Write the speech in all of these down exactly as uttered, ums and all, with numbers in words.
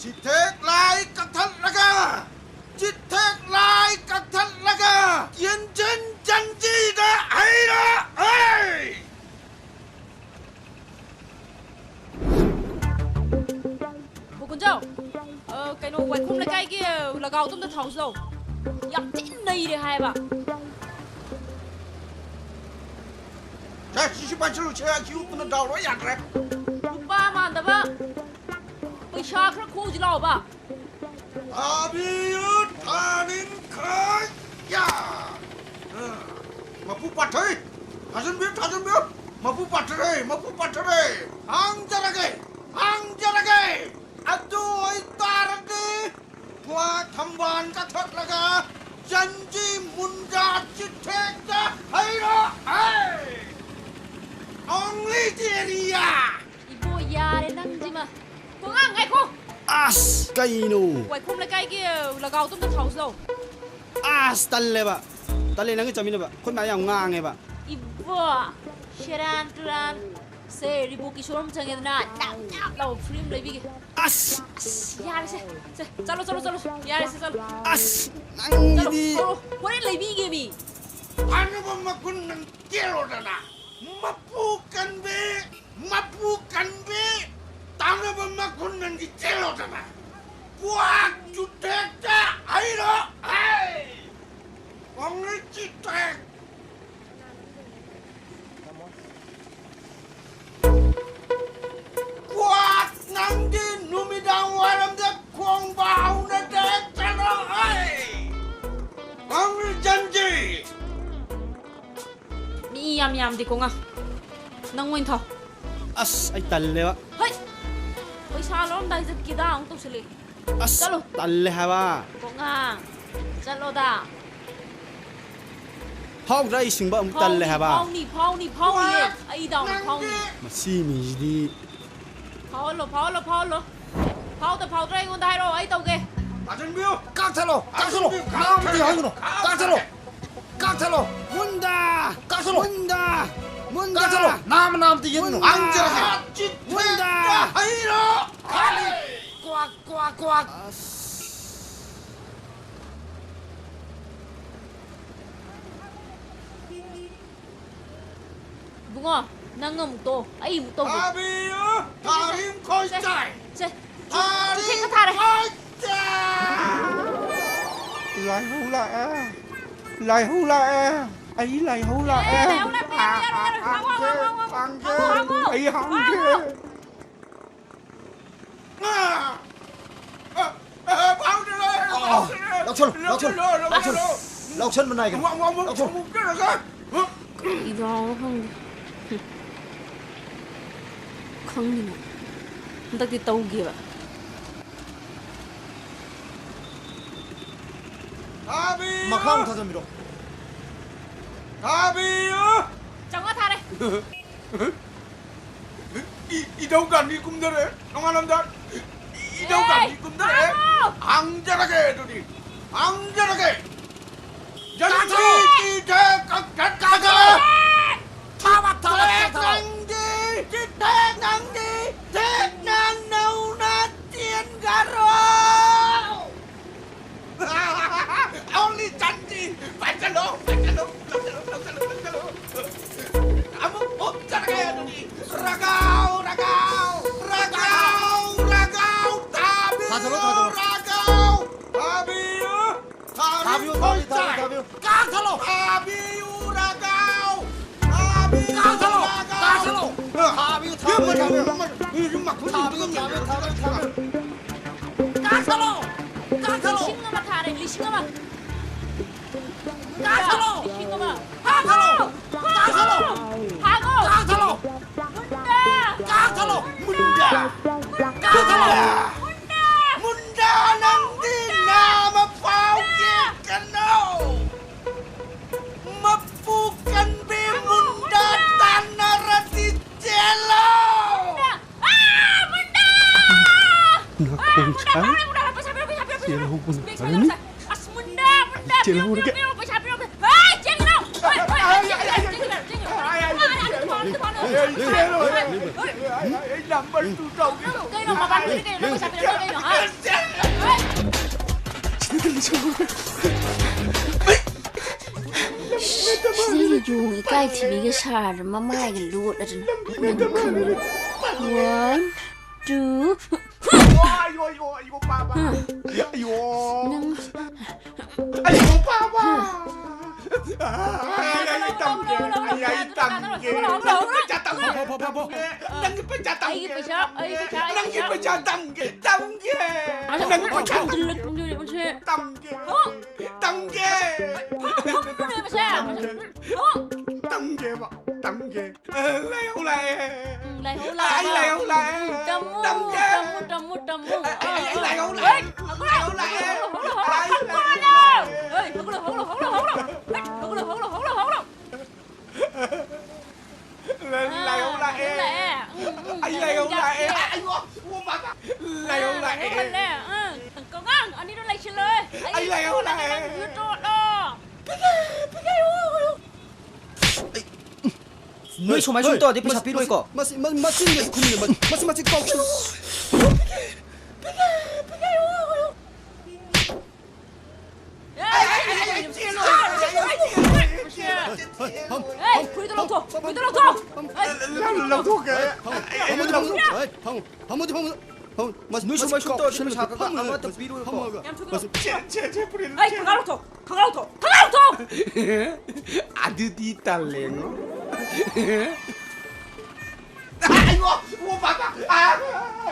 ꯆꯤꯊꯦꯛ ꯂꯥꯏ ꯀꯛꯊꯠꯂꯒ, ꯆꯤꯊꯦꯛ ꯂꯥꯏ ꯀꯛꯊꯠꯂꯒ, ꯌꯦꯟꯖꯤꯟ ꯆꯟꯖꯤꯗ ꯍꯩꯔꯛꯑꯦ! ꯕꯣꯀꯨꯟꯖꯥꯎ, ꯑ, ꯀꯩꯅꯣ, ꯋꯥꯏꯈꯣꯝ ꯂꯩꯀꯥꯏꯒꯤ, ꯑ, ꯂꯒꯥꯎꯗꯣ ꯑꯝꯇ ꯊꯥꯎꯁꯤ ꯂꯥꯎ꯫ ꯌꯥꯝ ꯊꯤꯅ ꯅꯩꯔꯦ ꯍꯥꯏꯕ꯫ ꯁꯦ, ꯁꯤꯁꯨ ꯄꯥꯏꯁꯤꯜꯂꯨ, ꯁꯦ, ꯑꯁꯤ ꯎꯞꯇꯨꯅ ꯗꯥꯎ ꯂꯣꯏ ꯌꯥꯈ꯭ꯔꯦ꯫ ꯅꯨꯄꯥ ꯃꯥꯟꯗꯕ, ꯄꯩꯁꯥ ꯈꯔ ꯈꯣꯛꯎꯁꯤ ꯂꯥꯎꯕ꯫ ꯊꯥꯕꯤꯌꯨ, ꯊꯥꯅꯤꯡꯈꯩ, ꯌꯥ! ꯑ, ꯃꯄꯨ ꯄꯥꯊꯩ, ꯊꯥꯖꯤꯟꯕꯤꯌꯨ, ꯊꯥꯖꯤꯟꯕꯤꯌꯨ, ꯃꯄꯨ ꯄꯥꯊꯔꯦ, ꯃꯄꯨ ꯄꯥꯊꯔꯦ꯫ ꯍꯥꯡꯖꯔꯒꯦ, ꯍꯥꯡꯖꯔꯒꯦ꯫ ꯑꯗꯨ ꯑꯣꯏꯇꯥꯔꯗꯤ ꯀ꯭ꯋꯥ ꯊꯝꯕꯥꯜ ꯀꯛꯊꯠꯂꯒ ꯆꯟꯖꯤ ꯃꯨꯟꯖꯥ ꯆꯤꯊꯦꯛꯇ ꯍꯩꯔꯣ꯫ ꯍꯩ! Only the area! ꯏꯕꯣ, ꯌꯥꯔꯦ ꯅꯪꯁꯤꯃ꯫ ꯇꯣꯉꯥꯟ ꯉꯥꯏꯈꯣ꯫ ꯑꯁ, ꯀꯩꯅꯣ? ꯋꯥꯏꯈꯣꯝ ꯂꯩꯀꯥꯏꯒꯤ ꯂꯒꯥꯎꯗꯣ ꯑꯝꯇ ꯊꯥꯎꯁꯤ ꯂꯥꯎ꯫ ꯑꯁ, ꯇꯜꯂꯦꯕ꯫ ꯇꯜꯂꯦ ꯅꯪꯒ ꯆꯠꯃꯤꯟꯅꯕ꯫ ꯑꯩꯈꯣꯏ ꯃꯥ ꯌꯥꯝ ꯉꯥꯡꯉꯦꯕ꯫ ꯏꯕꯣ, ꯁꯦꯔꯥꯟ ꯇꯨꯔꯥꯟ꯫ ꯁꯦ, ꯔꯤꯕꯣꯛꯀꯤ ꯁꯣꯔꯨꯝ ꯆꯪꯉꯦꯗꯅ, ꯅꯥꯞ ꯅꯥꯞ ꯂꯥꯎꯕ ꯐꯨꯔꯤꯠ ꯑꯃ ꯂꯩꯕꯤꯒꯦ꯫ ꯑꯁ! ꯑꯁ, ꯌꯥꯔꯦꯁꯦ꯫ ꯁꯦ, ꯆꯠꯂꯣ, ꯆꯠꯂꯣ, ꯆꯠꯂꯣ꯫ ꯌꯥꯔꯦꯁꯦ, ꯆꯠꯂꯣ꯫ ꯑꯁ, ꯆꯠꯂꯣ, ꯅꯪꯒꯤꯗꯤ꯫ ꯆꯠꯂꯣ꯫ ꯍꯣꯔꯦꯟ ꯂꯩꯕꯤꯒꯦ ꯃꯤ꯫ ꯐꯥꯅꯕ ꯃꯈꯨꯟ ꯅꯪ ꯆꯦꯜꯂꯣꯗꯅ꯫ ꯃꯄꯨ ꯀꯟꯕꯤ, ꯃꯄꯨ ꯀꯟꯕꯤ, ꯇꯥꯅꯕ ꯃꯈꯨꯟ ꯅꯪꯒꯤ ꯆꯦꯜꯂꯣꯗꯅ꯫ ꯀ꯭ꯋꯥꯛ ꯆꯨꯊꯦꯛꯇ ꯍꯩꯔꯣ, ꯍꯩ! ꯀꯣꯡꯂꯩ ꯆꯤꯊꯦꯛ꯫ ꯀ꯭ꯋꯥꯛ ꯅꯪꯗꯤ ꯅꯨꯃꯤꯗꯥꯡ ꯋꯥꯏꯔꯝꯗ ꯈꯣꯡꯕ ꯍꯧꯅꯗꯦ, ꯆꯠꯂꯣ, ꯍꯩ! ꯀꯣꯡꯂꯩ ꯆꯟꯖꯤ꯫ ꯃꯤ ꯌꯥꯝ ꯌꯥꯝꯗꯦꯀꯣ ꯉꯥ꯫ ꯅꯪ ꯑꯣꯏꯅ ꯊꯥꯎ꯫ ꯑꯁ, ꯑꯩ ꯇꯜꯂꯦꯕ꯫ ꯍꯣꯏ! ꯄꯩꯁꯥ ꯂꯧꯔꯝꯗꯥꯏꯁꯤꯗ ꯀꯤꯗꯥ ꯑꯃꯨꯛ ꯇꯧꯁꯜꯂꯛꯑꯦ꯫ ꯑꯁ, ꯆꯠꯂꯣ꯫ ꯇꯜꯂꯦ ꯍꯥꯏꯕ꯫ ꯀꯣꯛꯉꯥꯡ꯫ ꯆꯠꯂꯣꯗ꯫ ꯐꯥꯎꯗ꯭ꯔꯥ ꯑꯩ ꯁꯤꯡꯕ ꯑꯃꯨꯛ ꯇꯜꯂꯦ ꯐꯥꯎꯅꯤ, ꯍꯥꯏꯕ꯫ ꯐꯥꯎꯅꯤ, ꯐꯥꯎꯅꯤ, ꯐꯥꯎꯅꯤꯌꯦ꯫ ꯑꯩ ꯗꯥꯎꯅ ꯐꯥꯎꯅꯤ꯫ ꯃꯁꯤ ꯃꯤꯁꯤꯗꯤ꯫ ꯐꯥꯎꯍꯜꯂꯣ, ꯐꯥꯎꯍꯜꯂꯣ, ꯐꯥꯎꯍꯜꯂꯣ꯫ ꯐꯥꯎꯗ ꯐꯥꯎꯗ꯭ꯔꯥ ꯑꯩꯉꯣꯟꯗ ꯍꯥꯏꯔꯛꯑꯣ, ꯑꯩ ꯇꯧꯒꯦ꯫ ꯊꯥꯖꯤꯟꯕꯤꯌꯨ꯫ ꯀꯛꯊꯠꯂꯣ, ꯀꯛꯊꯠꯂꯣ꯫ ꯊꯥꯖꯤꯟꯕꯤꯌꯨ, ꯅꯥꯝꯃꯗꯤ ꯀꯛꯊꯠꯂꯣ꯫ ꯍꯥꯏꯒꯅꯨ꯫ ꯀꯛꯊꯠꯂꯣ꯫ ꯀꯛꯊꯠꯂꯣ꯫ ꯃꯨꯟꯗꯥ! ꯀꯛꯊꯠꯂꯣ꯫ ꯃꯨꯟꯗꯥ! ꯃꯨꯟꯗꯥ! ꯀꯛꯊꯠꯂꯣ꯫ ꯅꯥꯝꯃ ꯅꯥꯝꯃꯗꯤ ꯌꯦꯡꯒꯅꯨ꯫ ꯃꯨꯟꯗꯥ! ꯍꯥꯡꯖꯔꯒꯦ꯫ ꯃꯨꯟꯗꯥ! ꯍꯩꯔꯣ! ꯈꯥꯂꯤ! ꯀ꯭ꯋꯥꯛ, ꯀ꯭ꯋꯥꯛ꯫ ꯑꯁ꯫ ꯏꯕꯨꯡꯉꯣ, ꯅꯪ ꯑꯃꯨꯛ ꯇꯣ, ꯑꯩ ꯑꯃꯨꯛ ꯇꯧꯒꯦ꯫ ꯊꯥꯕꯤꯌꯨ! ꯊꯥꯔꯤꯡ ꯈꯣꯏ ꯆꯥꯏ! ꯁꯦ, ꯊꯥꯔꯤꯡ ꯆꯦꯛ ꯈꯔ ꯊꯥꯔꯦ꯫ ꯈꯣꯏ ꯆꯥꯏ! ꯂꯥꯏꯍꯧ ꯂꯥꯛꯑꯦ! ꯂꯥꯏꯍꯧ ꯂꯥꯛꯑꯦ! ꯑꯩ ꯂꯥꯏꯍꯧ ꯂꯥꯛꯑꯦ! ꯑꯦ, ꯂꯥꯏꯍꯧ ꯂꯥꯛꯄ ꯌꯥꯔꯣꯏ, ꯌꯥꯔꯣꯏ, ꯌꯥꯔꯣꯏ! ꯍꯥꯡꯉꯣ, ꯍꯥꯡꯉꯣ, ꯍꯥꯡꯉꯣ, ꯍꯥꯡꯉꯣ! ꯍꯥꯡꯉꯣ, ꯍꯥꯡꯉꯣ! ꯑꯩ ꯍꯥꯡꯒꯦ! ꯍꯥꯡꯉꯣ! ꯂꯧꯁꯜꯂꯨ, ꯂꯧꯁꯜꯂꯨ, ꯂꯧꯁꯜꯂꯨ꯫ ꯂꯧꯁꯟꯕ ꯅꯥꯏꯒꯅꯨ꯫ ꯂꯧꯁꯜꯂꯨ꯫ ꯀꯩꯗꯧꯔꯕꯅꯣ ꯈꯪꯗꯦ꯫ ꯈꯪꯗꯦ ꯅꯪ꯫ ꯍꯟꯗꯛꯇꯤ ꯇꯧꯒꯦꯕ꯫ ꯃꯈꯥ ꯑꯃꯨꯛ ꯊꯥꯖꯟꯕꯤꯔꯣ꯫ ꯆꯥꯝꯃꯉꯥ ꯊꯥꯔꯦ꯫ ꯏ-, ꯏꯙꯧ ꯒꯥꯟꯙꯤ ꯀꯨꯝꯊꯔꯦ, ꯅꯣꯡꯉꯥꯜꯂꯝꯗꯥꯏ꯫ ꯏꯙꯧ ꯑꯦ! ꯒꯥꯟꯙꯤ ꯀꯨꯝꯊꯔꯦ꯫ ꯇꯥꯃꯣ! ꯍꯪꯖꯔꯒꯦ ꯑꯗꯨꯗꯤ, ꯍꯪꯖꯔꯒꯦ꯫ ꯀꯛꯊꯠꯂꯣ! ꯖꯟꯖꯤ ꯇꯤꯊꯦ ꯀꯛꯊꯠ ꯀꯛꯊꯠꯂꯣ! ꯀꯛꯊꯠꯂꯣ! ꯊꯥꯕ, ꯊꯥꯕ, ꯊꯦꯛ ꯀꯛꯊꯠꯂꯣ! ꯅꯪꯗꯤ, ꯇꯤꯊꯦꯛ ꯅꯪꯗꯤ, ꯊꯦꯛ ꯅꯪ ꯅꯧꯅ ꯆꯦꯟꯈꯔꯣ! Only ꯆꯟꯗꯤ! ꯄꯥꯏꯁꯜꯂꯣ, ꯄꯥꯏꯁꯜꯂꯣ, ꯂꯧꯁꯜꯂꯣ, ꯂꯧꯁꯜꯂꯣ, ꯂꯧꯁꯜꯂꯣ꯫ ꯑꯃꯨꯛ ꯎꯞꯆꯔꯒꯦ ꯑꯗꯨꯗꯤ꯫ ꯔꯒꯥꯎ, ꯔꯒꯥꯎ, ꯔꯒꯥꯎ, ꯔꯒꯥꯎ, ꯊꯥꯕꯤꯌꯨ, ꯊꯥꯖꯜꯂꯣ, ꯊꯥꯖꯜꯂꯣ꯫ ꯔꯒꯥꯎ, ꯊꯥꯕꯤꯌꯨ, ꯊꯥꯕꯤꯌꯨ, ꯊꯥꯕꯤꯌꯨ, ꯊꯥꯕꯤꯌꯨ, ꯊꯥꯕꯤꯌꯨ꯫ ꯀꯛꯊꯠꯂꯣ! ꯊꯥꯕꯤꯌꯨ, ꯔꯒꯥꯎ, ꯊꯥꯕꯤꯌꯨ, ꯀꯛꯊꯠꯂꯣ! ꯔꯒꯥꯎ꯫ ꯀꯛꯊꯠꯂꯣ! ꯊꯥꯕꯤꯌꯨ, ꯊꯥꯕꯤꯌꯨ, ꯊꯥꯕꯤꯌꯨ꯫ ꯊꯥꯕꯤꯌꯨ, ꯊꯥꯕꯤꯌꯨ, ꯊꯥꯕꯤꯌꯨ꯫ ꯀꯛꯊꯠꯂꯣ! ꯀꯛꯊꯠꯂꯣ! ꯂꯤꯁꯤꯡ ꯑꯃ ꯊꯥꯔꯦ, ꯂꯤꯁꯤꯡ ꯑꯃ꯫ ꯀꯛꯊꯠꯂꯣ! ꯂꯤꯁꯤꯡ ꯑꯃ꯫ ꯀꯛꯊꯠꯂꯣ! ꯀꯛꯊꯠꯂꯣ! ꯍꯥꯡꯉꯣ! ꯀꯛꯊꯠꯂꯣ! ꯃꯨꯟꯗꯥ! ꯀꯛꯊꯠꯂꯣ! ꯃꯨꯟꯗꯥ! ꯀꯛꯊꯠꯂꯣ! ꯃꯨꯟꯗꯥ! ꯃꯨꯟꯗꯥ ꯅꯪꯗꯤ ꯅꯥꯃ ꯄꯥꯎ ꯆꯦꯠꯀꯅꯣ! ꯃꯄꯨ ꯀꯟꯕꯤ ꯃꯨꯟꯗꯥ ꯇꯥꯟꯅꯔꯗꯤ ꯆꯦꯜꯂꯣ! ꯅꯥꯀꯣꯡ ꯁꯥꯏ꯫ ꯆꯦꯜꯍꯧꯕꯅ ꯐꯔꯅꯤ꯫ ꯑꯩ ꯆꯦꯜꯍꯧꯔꯒꯦ꯫ ꯑꯩ ꯅꯝꯕꯔ ꯇꯨ ꯇꯧꯒꯦ ꯇꯧꯕ꯫ ꯀꯩꯅꯣ, ꯃꯄꯥꯟ ꯊꯣꯛꯏ ꯀꯩꯅꯣ? ꯅꯪ ꯄꯩꯁꯥ ꯄꯤꯔꯛꯑꯣ ꯀꯩꯅꯣ, ꯍꯥ? ꯁꯤꯗꯤ ꯌꯣꯡ ꯏꯀꯥꯏ ꯊꯤꯕꯤꯒ ꯁꯥꯔ ꯃꯃꯥꯏꯒ ꯂꯣꯠꯂꯗꯅ꯫ ꯅꯪ ꯈꯪꯉꯣꯏ꯫ One, two. ꯑꯌꯣ, ꯑꯌꯣ, ꯑꯌꯣ, ꯄꯥꯕ꯫ ꯑꯌꯣ꯫ ꯅꯪ ꯑꯌꯣ, ꯄꯥꯕ꯫ ꯑꯩ, ꯑꯩ ꯇꯝꯒꯦ꯫ ꯑꯩ, ꯑꯩ ꯇꯝꯒꯦ꯫ ꯅꯪꯒꯤ ꯄꯩꯁꯥ ꯇꯝꯒꯦ꯫ ꯅꯪꯒꯤ ꯄꯩꯁꯥ ꯇꯝꯒꯦ꯫ ꯑꯩꯒꯤ ꯄꯩꯁꯥ, ꯑꯩꯒꯤ ꯄꯩꯁꯥ, ꯑꯩꯒꯤ ꯅꯪꯒꯤ ꯄꯩꯁꯥ꯫ ꯄꯩꯁꯥ ꯇꯝꯒꯦ꯫ ꯇꯝꯒꯦ꯫ ꯑꯁ, ꯅꯪꯒꯤ ꯄꯩꯁꯥ ꯇꯝꯒꯦ꯫ ꯇꯝꯒꯦ꯫ ꯇꯝꯒꯦ꯫ ꯐꯝ-, ꯐꯝ-, ꯐꯝ-, ꯐꯝ-, ꯐꯝ-, ꯐꯝ-, ꯐꯝ-, ꯇꯝꯒꯦꯕ꯫ ꯇꯝꯒꯦ꯫ ꯂꯥꯏꯍꯧ ꯂꯥꯛꯑꯦ꯫ ꯎꯝ, ꯂꯥꯏꯍꯧ ꯑꯩ ꯂꯥꯛꯑꯦ꯫ ꯂꯥꯏꯍꯧ ꯂꯥꯛꯑꯦ꯫ ꯇꯝꯃꯨ, ꯇꯝꯒꯦ꯫ ꯇꯝꯃꯨ, ꯇꯝꯃꯨ, ꯇꯝꯃꯨ꯫ ꯑꯩ, ꯑꯩ, ꯑꯩ ꯂꯥꯏꯍꯧ ꯂꯥꯛꯑꯦ꯫ ꯍꯣꯏ, ꯍꯧꯒꯠꯂꯣ, ꯂꯥꯏꯍꯧ ꯂꯥꯛꯑꯦ꯫ ꯍꯧꯒꯠꯂꯣ, ꯍꯧꯒꯠꯂꯣ, ꯑꯩ ꯍꯧꯒꯠꯂꯣ꯫ ꯂꯥꯏꯍꯧ ꯍꯣꯏ, ꯂꯥꯛꯑꯦ꯫ ꯍꯧꯒꯠꯂꯣ, ꯍꯧꯒꯠꯂꯣ, ꯍꯧꯒꯠꯂꯣ, ꯍꯧꯒꯠꯂꯣ꯫ ꯍꯣꯏ, ꯍꯧꯒꯠꯂꯣ, ꯍꯧꯒꯠꯂꯣ, ꯍꯧꯒꯠꯂꯣ, ꯍꯧꯒꯠꯂꯣ꯫ ꯂꯥꯏꯍꯧ ꯑꯥ, ꯂꯥꯛꯑꯦ꯫ ꯂꯥꯏꯍꯧ ꯂꯥꯛꯑꯦ꯫ ꯎꯝ, ꯎꯝ, ꯑꯩ ꯂꯥꯏꯍꯧ ꯂꯥꯛꯑꯦ꯫ ꯌꯥꯗꯦ꯫ ꯑꯌꯣ, ꯑꯣ, ꯃꯥꯃ꯫ ꯂꯥꯏꯍꯧ ꯑꯥ, ꯂꯥꯛꯑꯦ꯫ ꯂꯥꯏꯍꯧ ꯂꯥꯛꯑꯦ꯫ ꯑꯥ, ꯀꯉꯥꯡ, ꯑꯅꯤꯗꯣ ꯂꯩꯁꯤꯜꯂꯣ꯫ ꯑꯩ ꯑꯩ ꯂꯥꯏꯍꯧ ꯂꯥꯛꯑꯦ꯫ ꯅꯪ ꯌꯨ ꯇꯣꯠꯂꯣ꯫ ꯄꯤꯒꯦ, ꯄꯤꯒꯦ, ꯑꯣ, ꯑꯣ꯫ ꯅꯣꯏ ꯁꯨꯃꯥꯏ ꯁꯨꯝ ꯇꯧꯔꯗꯤ ꯄꯩꯁꯥ ꯄꯤꯔꯣꯏꯀꯣ? ꯃꯁꯤ, ꯃꯁꯤ, ꯃꯆꯤꯟꯒꯁꯦ ꯈꯨꯝꯃꯤꯅꯦ, ꯃꯁꯤ, ꯃꯁꯤ ꯃꯆꯤꯟ ꯀꯥꯎ-, ꯐꯨꯔꯤꯠꯇꯣ ꯂꯧꯊꯣꯛ, ꯐꯨꯔꯤꯠꯇꯣ ꯂꯧꯊꯣꯛ꯫ ꯂꯧꯊꯣꯛꯀꯦ꯫ ꯐꯝꯃꯣ, ꯐꯝꯃꯣ, ꯐꯝꯃꯣ, ꯐꯝꯃꯣ, ꯐꯝꯃꯣ, ꯃꯁꯤ, ꯅꯣꯏ ꯃꯁꯤ ꯁꯨꯃꯥꯏ ꯁꯨꯝ ꯀꯥꯎ-, ꯇꯧꯔꯗꯤ ꯁꯤꯜꯂꯨ, ꯄꯩꯁꯥ ꯀꯛꯑꯒ ꯐꯝꯃꯣ, ꯑꯃꯠꯇ ꯃꯁꯤ, ꯄꯤꯔꯣꯏꯀꯣ? ꯐꯝꯃꯣ꯫ ꯌꯥꯝ ꯊꯨꯅ ꯂꯥꯎ꯫ ꯆꯦ, ꯆꯦ, ꯆꯦ, ꯐꯨꯔꯤꯠ, ꯑꯩ ꯆꯦ꯫ ꯈꯪꯒꯥꯎ ꯂꯧꯊꯣꯛ, ꯈꯪꯒꯥꯎ ꯂꯧꯊꯣꯛ, ꯈꯪꯒꯥꯎ ꯂꯧꯊꯣꯛ! ꯑꯗꯨꯗꯤ ꯇꯜꯂꯦꯉꯣ꯫ ꯑꯩꯌꯣ! ꯑꯣ, ꯕꯥꯕꯥ! ꯑꯥ!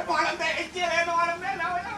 ꯅꯣꯡꯉꯥꯜꯂꯝꯗꯥꯏ ꯑꯩ ꯆꯦꯜꯂꯦ, ꯅꯣꯡꯉꯥꯜꯂꯝꯗꯥꯏ ꯂꯥꯛꯑꯣ, ꯂꯥꯛꯑꯣ꯫